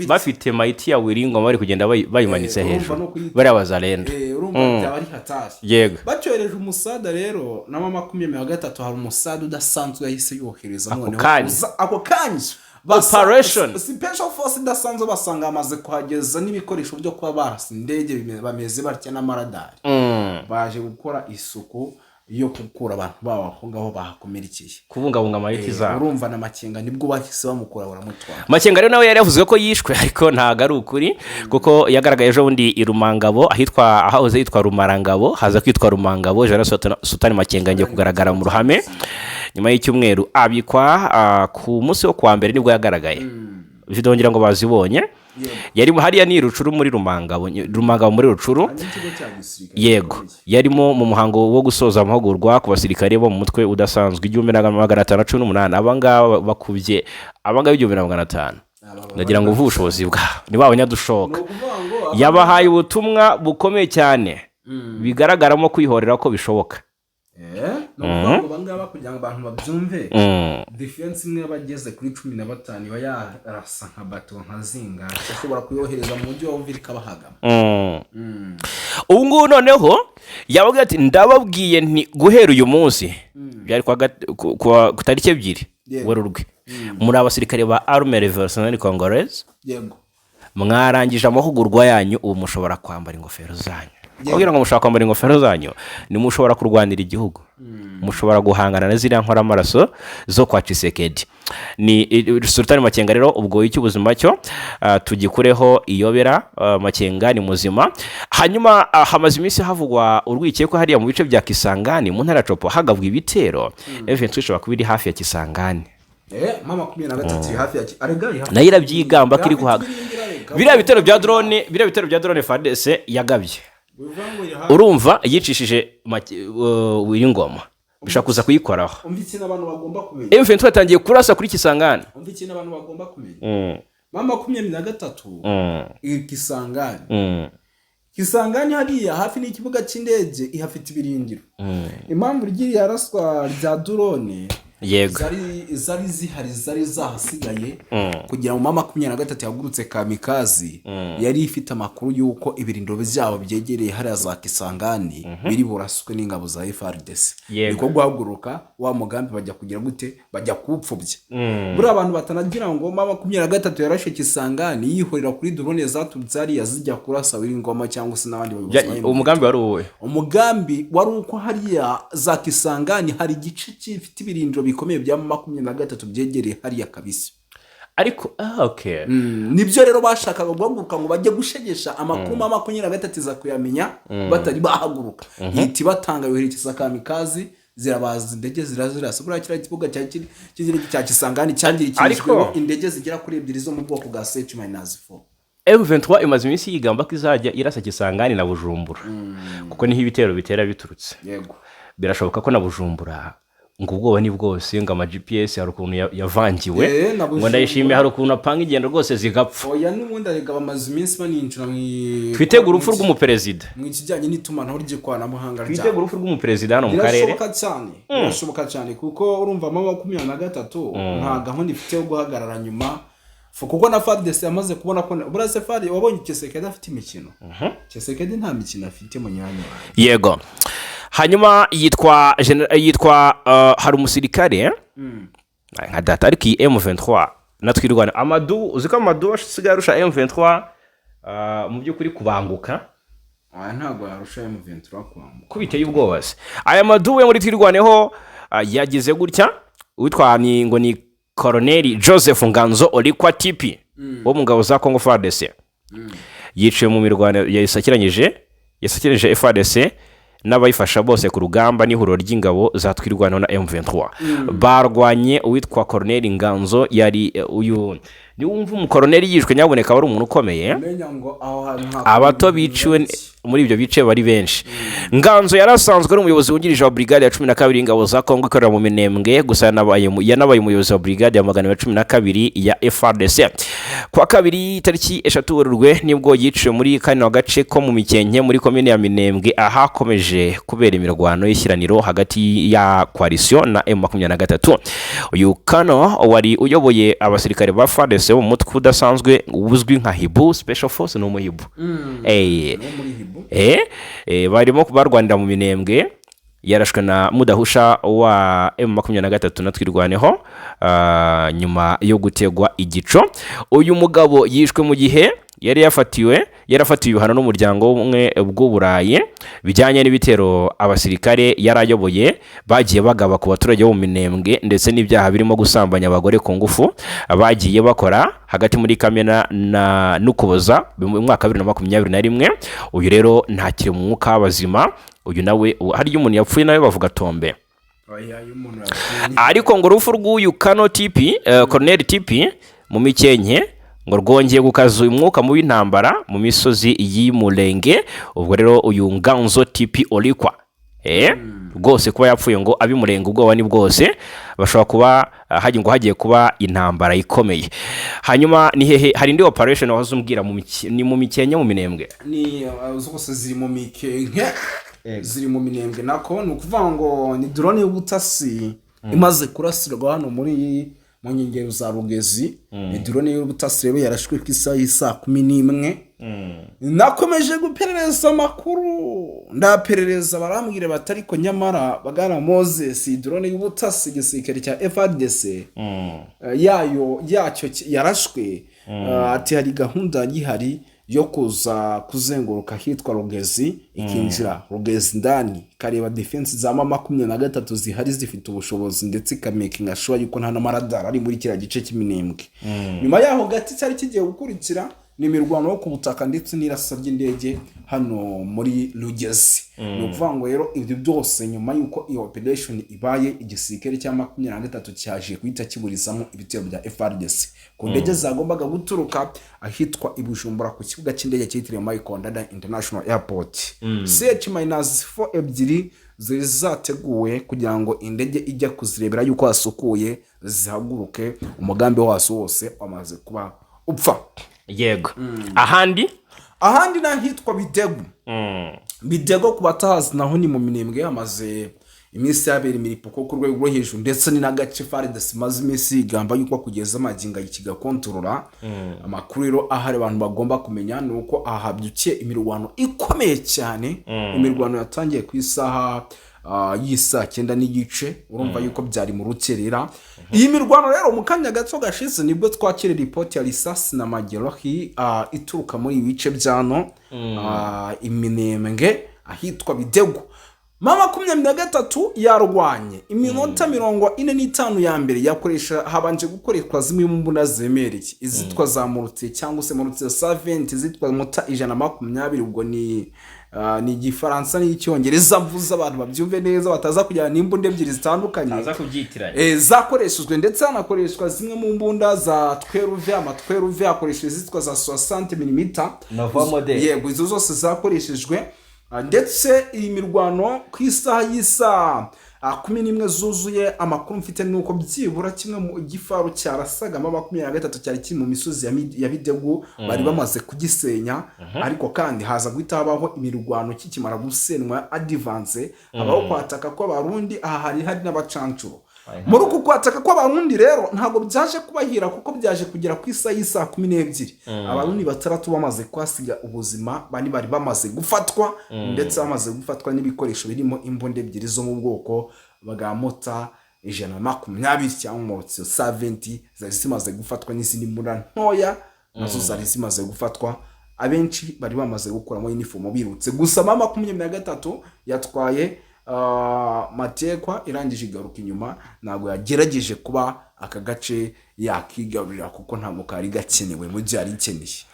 Speaker 1: bafite mayiti ya Willy Ngoma, bari kugenda bayimanitse
Speaker 2: Urumva
Speaker 1: hejuru.
Speaker 2: no kuyita-
Speaker 1: Bariya bazalendo.
Speaker 2: Urumva byaba ari hatari. Bacyohereje umusada rero na M23, hari umusada udasanzwe yahise yohereza.
Speaker 1: Ako
Speaker 2: Noneho
Speaker 1: kanya.
Speaker 2: Ako kanya.
Speaker 1: Operation.
Speaker 2: Special force idasanzwe, basanga bamaze kuhageza n'ibikoresho byo kuba barasa indege, bameze batya n'amaradari. Baje gukora isuku yo gukura abantu babo aho ngaho bahakomerekeye.
Speaker 1: Kubungabunga amayiti zabo.
Speaker 2: Urumva na Makenga nibwo bahise bamukura, baramutwara.
Speaker 1: Makenga rero nawe yari yavuze ko yishwe, ariko ntabwo ari ukuri, kuko yagaragaye ejo bundi i Rumangabo, ahitwa ahahoze hitwa Rumarangabo haza kwitwa Rumangabo. Jean Sultani Makenga ngiye kugaragara mu ruhame nyuma y'icyumweru abikwa. Ku munsi wo kuwa mbere nibwo yagaragaye. Video ngira ngo bazibonye. Yari hariya ni i Rucuru muri Rumangabo, Rumangabo muri Rucuru.
Speaker 2: Hari n'ikigo cya gisirikare
Speaker 1: Yego, yarimo mu muhango wo gusoza amahugurwa ku basirikare bo mu mutwe udasanzwe 1518. Abangaba bakubye abangaba 1500. Ndagira ngo uvuge ubushobozi bwabo ni ba banyadushoka.
Speaker 2: Ni ukuvuga ngo
Speaker 1: Yabahaye ubutumwa bukomeye cyane, bigaragaramo kwihorera ko bishoboka.
Speaker 2: Ni ukuvuga ngo abangaba, kugira ngo abantu babyumve, defense imwe yaba ageze kuri 15 iba yarasa nka bato nka zingahe, ashobora kuyohereza mu mujyi wa Uvira ikabahagama.
Speaker 1: Ubu ngubu noneho yababwiye ati: "Ndababwiye nti guhera uyu munsi," byari ku tariki 2 Werurwe, "muri abasirikare ba Armée Révolutionnaire Congolaise. Mwarangije amahugurwa yanyu, ubu mushobora kwambara ingofero zanyu." Kugira ngo mushobora kwambara ingofero zanyu, nimushobora kurwanira igihugu, mushobora guhangana na ziriya nkoramaraso zo kwa Tshisekedi. Ni Sultani Makenga rero. Ubwo icy'ubuzima cyo tugikureho iyobera. Makenga ni muzima. Hanyuma hamaze iminsi havugwa urwikekwe hariya mu bice bya Kisangani mu ntara ya Tshopo, hagabwa ibitero. M23 ishobora kuba iri hafi ya Kisangani.
Speaker 2: M23 iri hafi ya arega iri hafi.
Speaker 1: Nayo irabyigamba ko iri
Speaker 2: Hafi
Speaker 1: guhaga
Speaker 2: y'ibirindiro arega.
Speaker 1: Biriya bitero bya drone, biriya bitero bya drone FARDC yagabye,
Speaker 2: Bivuga ngo iri hafi.
Speaker 1: urumva yicishije Ngoma, bishobora kuza kuyikoraho.
Speaker 2: Umva ikintu abantu bagomba kumenya.
Speaker 1: M23 yatangiye kurasa kuri Kisangani.
Speaker 2: Umva ikintu abantu bagomba kumenya. M23 iri Kisangani. Kisangani hariya hafi n'ikibuga cy'indege, ihafite ibirindiro. Impamvu ryiriya raswa rya drone zari zihari, zari zahasigaye kugira ngo M23 yahagurutse kamikazi, yari ifite amakuru y'uko ibirindiro byabo byegereye hariya za Kisangani biri buraswe n'ingabo za FARDC. Niko guhaguruka wa mugambi bajya kugira gute? Bajya kuwupfubya. Buriya abantu batanagira ngo M23 yarashe Kisangani yihorera kuri drone zaturutse hariya zijya kurasa Ngoma cyangwa se n'abandi bayobozi ba
Speaker 1: Umugambi wari uwuhe?
Speaker 2: Umugambi wari uko hariya za Kisangani hari igice gifite ibirindiro bikomeye bya 23 byegereye hariya kabisa.
Speaker 1: Ariko okay.
Speaker 2: Nibyo rero bashakaga guhaguruka ngo bajye gushegesha amakuru. M23 iza kuyamenya batari bahaguruka, ihita ibatanga, yoherekeza kamikazi, zirabaza, indege zirazirasa. Buriya kiriya kibuga cya Kisangani cyangirijweho indege zigera kuri ebyiri zo mu bwoko bwa CH-4.
Speaker 1: M23 imaze iminsi yigamba ko izajya irasa Kisangani na Bujumbura, kuko niho ibitero bitera biturutse. Birashoboka ko na Bujumbura ngo ubwoba ni bwose, ngo ama GPS hari ukuntu yavangiwe.
Speaker 2: Na
Speaker 1: ngo
Speaker 2: Bujumbura.
Speaker 1: Ndayishimiye hari ukuntu apanga ingendo rwose zigapfa.
Speaker 2: Oya, n'ubundi arega bamaze iminsi baninjira mu
Speaker 1: Twitege urupfu rw'umuperezida.
Speaker 2: mu kijyanye n'itumanaho ry'ikoranabuhanga
Speaker 1: Twitege
Speaker 2: ryabo.
Speaker 1: urupfu rw'umuperezida hano mu karere.
Speaker 2: Birashoboka cyane, birashoboka cyane, kuko urumva M23 nta gahunda ifite yo guhagarara nyuma, kuko na FARDC yamaze kubona ko buriya se FARDC wabonye Tshisekedi afite imikino? Tshisekedi nta mikino afite mu myanya wawe.
Speaker 1: Yego. Hanyuma yitwa hari umusirikare nka data, ariko iyi M23 natwe irwana Amadu, uzi ko Amadu asigaye arusha M23 mu by'ukuri kubanguka.
Speaker 2: Aya ntabwo yarusha M23 kwambuka.
Speaker 1: Ko biteye ubwoba se? Aya madubu yo muri Twirwaneho yagize gutya, witwa ni ngo ni Koroneli Joseph Nganzo Olikwa Tipi wo mu ngabo za Congo FARDC, yiciwe mu mirwano yasakiranyije FARDC n'abayifasha bose ku rugamba n'ihuriro ry'ingabo za Twirwaneho na M23 barwanye. Uwitwa Koroneli Nganzo yari uyu niwumva umukoroneli yishwe, nyaboneka aba ari umuntu ukomeye.
Speaker 2: Menya ngo aho hantu
Speaker 1: Abato biciwe muri ibyo bice bari benshi. Nganzo yari asanzwe ari umuyobozi wungirije wa brigade ya 12 y'ingabo za Kongo ikorera mu Minembwe, gusa yanabaye umuyobozi wa brigade ya 212 ya FARDC. Kuwa kabiri tariki 3 Werurwe nibwo yiciwe muri kano gace ko mu Mikenke muri komine ya Minembwe, ahakomeje kubera imirwano y'ishyiraniro hagati ya coalition na M23. Uyu kano wari uyoboye abasirikare ba FARDC bo mu mutwe udasanzwe uzwi nka Hibu Special Force, ni umuhibu.
Speaker 2: Wo muri Hibu.
Speaker 1: Barimo barwanira mu Minembwe, yarashwe na Mudahusha wa M23 na Twirwaneho nyuma yo gutegwa igico. Uyu mugabo yishwe mu gihe yari yarafatiwe ibihano n'Umuryango w'Ubumwe bw'Uburayi bijyanye n'ibitero abasirikare yari ayoboye bagiye bagaba ku baturage bo mu Minembwe, ndetse n'ibyaha birimo gusambanya abagore ku ngufu bagiye bakora hagati muri Kamena na n'Ukuboza mu mwaka wa 2021. Uyu rero ntakiri mu mwuka w'abazima. Uyu nawe harya umuntu yapfuye nawe bavuga tombe?
Speaker 2: Oya, iyo umuntu yapfuye.
Speaker 1: Ariko ngo urupfu rw'uyu kano Tipi, Colonel Tipi mu Mikenke, ngo rwongeye gukaza uyu mwuka mubi w'intambara mu misozi y'Imurenge. Ubwo rero uyu Nganzo Tipi Olikwa, rwose kuba yapfuye, ngo ab'Imurenge ubwoba ni bwose, bashobora kuba ngo hagiye kuba intambara ikomeye. Hanyuma ni hehe hari indi operation wahoze umbwira ni mu Mikenke, mu Minembwe?
Speaker 2: Ni zose ziri mu Mikenke, ziri mu Minembwe nako. Ni ukuvuga ngo ni drone y'ubutasi imaze kurasirwa hano mu nkengero za Rugezi. Ni drone y'ubutasi rero yarashwe ku isaha y'isaa 11. Nakomeje guperereza amakuru, ndaperereza, barambwira bati: "Ariko nyamara bagana Moses, iyi drone y'ubutasi igisirikare cya FARDC yayo yacyo yarashwe." Ati hari gahunda gihari yo kuza kuzenguruka ahitwa Rugezi, ikinjira Rugezi ndani, ikareba defense za M23 zihari zifite ubushobozi, ndetse ikamakinga sure yuko nta n'amaradari ari muri kiriya gice cy'Iminembwe. Nyuma yaho gato cyari kigiye gukurikira ni imirwano yo ku butaka ndetse n'irasa ry'indege hano muri Rugezi. Ni ukuvuga ngo rero ibyo byose, nyuma y'uko iyo operation ibaye, igisirikare cya 23 cyaje guhita kiburizamo ibitero bya FARDC ku ndege zagombaga guturuka ahitwa i Bujumbura ku kibuga cy'indege cyitiriwe Michael Ndadaye International Airport. CH-4 ebyiri zari zateguwe kugira ngo indege ijya kuzirebera yuko hasukuye zihaguruke, umugambi wazo wose wamaze kuba upfa.
Speaker 1: Yego, ahandi?
Speaker 2: Ahandi ni ahitwa Bidego. Bidego ku batahazi naho ni mu Minembwe, hamaze iminsi yabera imiripuko ku rwego rwo hejuru, ndetse ni n'agace FARDC imaze iminsi yigamba yuko kugeza amagingo kigakontorora. Amakuru rero ahari abantu bagomba kumenya ni uko aha habyukiye imirwano ikomeye cyane. Imirwano yatangiye ku isaha y'isaa 9:30, urumva yuko byari mu rukerera. Iyi mirwano rero mu kanya gato gashize nibwo twakira ripoti ya risasi na magerohi ituruka muri ibi bice byano Iminembwe ahitwa Bidego. M23 yarwanye iminota 45 ya mbere, yakoresha habanje gukoreshwa zimwe mu mbunda zemereye, izitwa za mortier cyangwa se mortier cent vingt, izitwa mortier 120. Ubwo ni Igifaransa n'Icyongereza mvuze, abantu babyumve neza, bataza kujyana n'imbunda ebyiri zitandukanye.
Speaker 1: Aza kubyitiranya.
Speaker 2: Zakoreshejwe, ndetse hanakoreshwa zimwe mu mbunda za 12, ama 12 hakoreshejwe izitwa za 60 mm.
Speaker 1: Nouveau model.
Speaker 2: Yego, izo zose zakoreshejwe. Ndetse iyi mirwano ku isaha y'isaa 11 zuzuye, amakuru mfite ni uko byibura kimwe mu gifaru cyarasagamo 23 cyari kiri mu misozi ya Bidegu bari bamaze kugisenya. Ariko kandi haza guhita habaho imirwano kikimara gusenywa, advance habaho kwataka kw'Abarundi. Aha hari n'abacancuro. Muri uku kwataka kw'Abarundi rero ntabwo byaje kubahira, kuko byaje kugera ku isaha y'isaa 12 Abarundi batandatu bamaze kuhasiga ubuzima, bane bari bamaze gufatwa, ndetse bamaze gufatwa n'ibikoresho birimo imbunda ebyiri zo mu bwoko bwa mortier 120 cyangwa mortier cent vingt zari zimaze gufatwa, n'izindi mbunda ntoya nazo zari zimaze gufatwa. Abenshi bari bamaze gukuramo uniform birutse. Gusa M23 yatwaye Matekwa, irangije igaruka inyuma. Ntabwo yagerageje kuba aka gace yakigarurira, kuko ntabwo kari gakenewe mu byo yari ikeneye.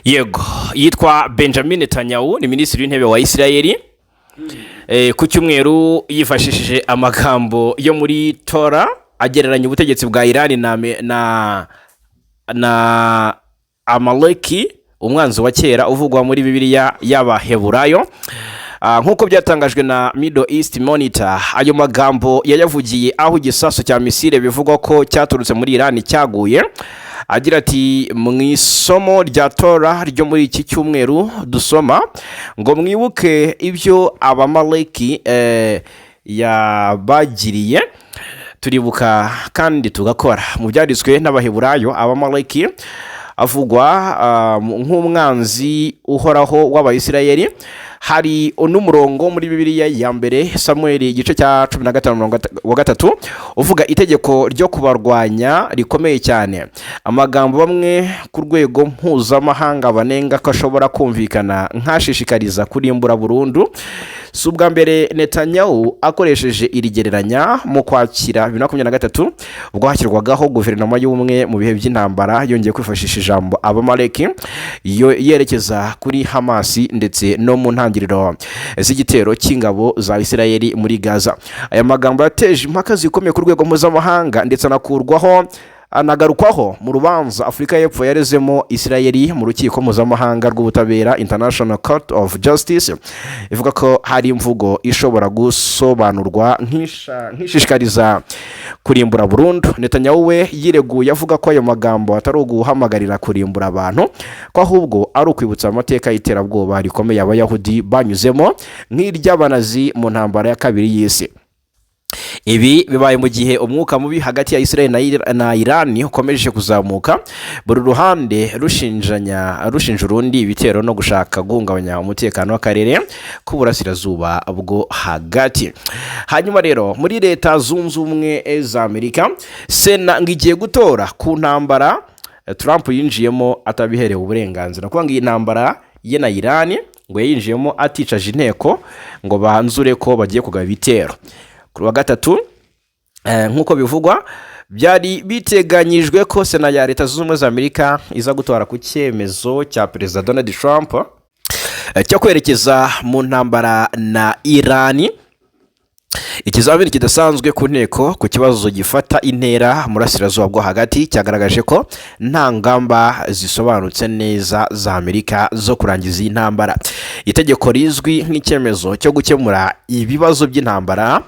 Speaker 1: Yego, yitwa Benjamin Netanyahu, ni Minisitiri w'Intebe wa Isirayeli. Ku cyumweru yifashishije amagambo yo muri Tora agereranya ubutegetsi bwa Irani na Amaleki, umwanzi wa kera uvugwa muri Bibiliya y'Abaheburayo. Nk'uko byatangajwe na Middle East Monitor, ayo magambo yayavugiye aho igisasu cya misile bivugwa ko cyaturutse muri Irani cyaguye, agira ati: "Mu isomo rya Tora ryo muri iki cyumweru dusoma ngo mwibuke ibyo Abamaleki yabagiriye. Turibuka kandi tugakora." Mu byanditswe n'Abaheburayo, Abamaleki avugwa nk'umwanzi uhoraho w'Abayisirayeli. Hari n'umurongo muri Bibiliya ya mbere Samuel, igice cya 15 mirongo wa 3, uvuga itegeko ryo kubarwanya rikomeye cyane, amagambo bamwe ku rwego mpuzamahanga banenga ko ashobora kumvikana nk'ashishikariza kurimbura burundu. Si ubwa mbere Netanyahu akoresheje iri gereranya. Mu Kwakira 2023, ubwo hashyirwagaho guverinoma y'ubumwe mu bihe by'intambara, yongeye kwifashisha ijambo Abamaleki yo yerekeza kuri Hamasi, ndetse no mu ntangiriro z'igitero cy'ingabo za Isirayeli muri Gaza. Aya magambo yateje impaka zikomeye ku rwego mpuzamahanga, ndetse anakurwaho anagarukwaho mu rubanza Afurika y'Epfo yarezemo Isirayeli mu Rukiko Mpuzamahanga rw'Ubutabera, International Court of Justice, ivuga ko hari imvugo ishobora gusobanurwa nk'ishishikariza kurimbura burundu. Netanyahu we yireguye avuga ko ayo magambo atari uguhamagarira kurimbura abantu, ko ahubwo ari ukwibutsa amateka y'iterabwoba rikomeye Abayahudi banyuzemo, nk'iry'Abanazi mu Ntambara ya Kabiri y'Isi. Ibi bibaye mu gihe umwuka mubi hagati ya Israel na Iran ukomeje kuzamuka, buri ruhande rushinjanya, rushinja urundi ibitero no gushaka guhungabanya umutekano w'akarere k'Uburasirazuba bwo Hagati. Hanyuma rero, muri Leta Zunze Ubumwe za Amerika, Sena ngo igiye gutora ku ntambara Trump yinjiyemo atabiherewe uburenganzira, kuko ngo iyi ntambara ye na Iran ngo yayinjiyemo aticaje inteko ngo banzure ko bagiye kugaba ibitero. Kuri wa gatatu, nk'uko bivugwa, byari biteganyijwe ko Sena ya Leta Zunze Ubumwe za Amerika iza gutora ku cyemezo cya Perezida Donald Trump cyo kwerekeza mu ntambara na Irani. Ikizamini kidasanzwe ku nteko ku kibazo gifata intera mu Burasirazuba bwo Hagati cyagaragaje ko nta ngamba zisobanutse neza za Amerika zo kurangiza iyi ntambara. Itegeko rizwi nk'icyemezo cyo gukemura ibibazo by'intambara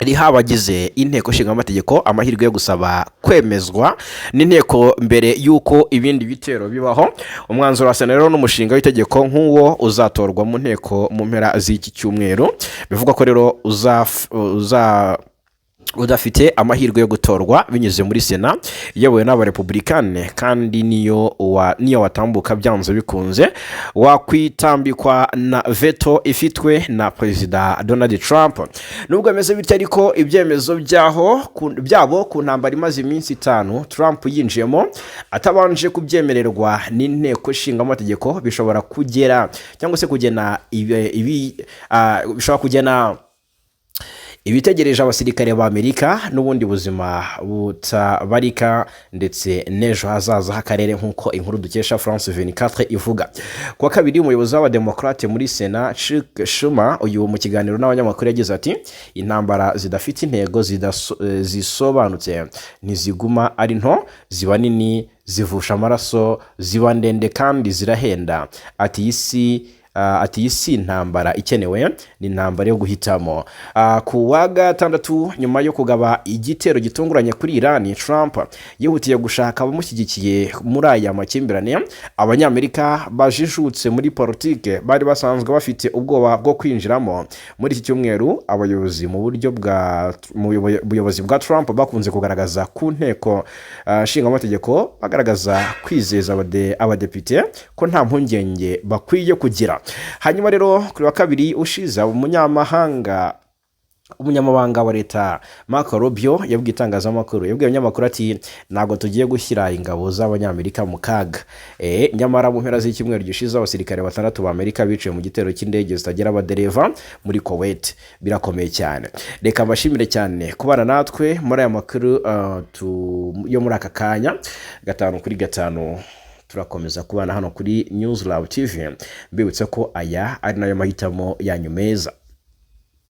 Speaker 1: riha abagize Inteko Ishinga Amategeko amahirwe yo gusaba kwemezwa n'inteko mbere y'uko ibindi bitero bibaho. Umwanzuro wa Sena rero n'umushinga w'itegeko nk'uwo uzatorwa mu nteko mu mpera z'iki cyumweru. Bivugwa ko rero uza udafite amahirwe yo gutorwa binyuze muri Sena iyobowe n'Abarepubulikane, kandi niyo watambuka, byanze bikunze wakwitambikwa na veto ifitwe na Perezida Donald Trump. Nubwo bimeze bityo ariko, ibyemezo byabo ku ntambara imaze iminsi 5 Trump yinjiyemo atabanje kubyemererwa n'Inteko Ishinga Amategeko bishobora kugera cyangwa se kugena ibi, bishobora kugena ibitegereje abasirikare ba Amerika n'ubundi buzima butabarika, ndetse n'ejo hazaza h'akarere, nk'uko inkuru dukesha France 24 ivuga. Ku wa kabiri, umuyobozi w'Abademokarate muri Sena, Chuck Schumer, uyu mu kiganiro n'abanyamakuru yagize ati: "Intambara zidafite intego zisobanutse ntiziguma ari nto, ziba nini, zivusha amaraso, ziba ndende kandi zirahenda." Ati iyi si intambara ikenewe, ni intambara yo guhitamo. Ku wa gatandatu, nyuma yo kugaba igitero gitunguranye kuri Irani, Trump yihutiye gushaka abamushyigikiye muri aya makimbirane. Abanyamerika bajijutse muri politike bari basanzwe bafite ubwoba bwo kwinjiramo. Muri iki cyumweru, abayobozi mu buryo bwa mu buyobozi bwa Trump bakunze kugaragaza ku Nteko Nshingamategeko, bagaragaza kwizeza abadepite ko nta mpungenge bakwiye kugira. Hanyuma rero, kuri wa kabiri ushize, umunyamahanga Umunyamabanga wa leta Marco Rubio yabwiye itangazamakuru, yabwiye abanyamakuru ati: "Ntabwo tugiye gushyira ingabo z'Abanyamerika mu kaga." Nyamara mu mpera z'icyumweru gishize, abasirikare batandatu ba Amerika biciwe mu gitero cy'indege zitagira abadereva muri Kuwait. Birakomeye cyane. Reka mbashimire cyane kubana natwe muri aya makuru yo muri aka kanya, gatanu kuri gatanu. Turakomeza kubana hano kuri News Lab TV. Mbibutse ko aya ari nayo mahitamo yanyu meza.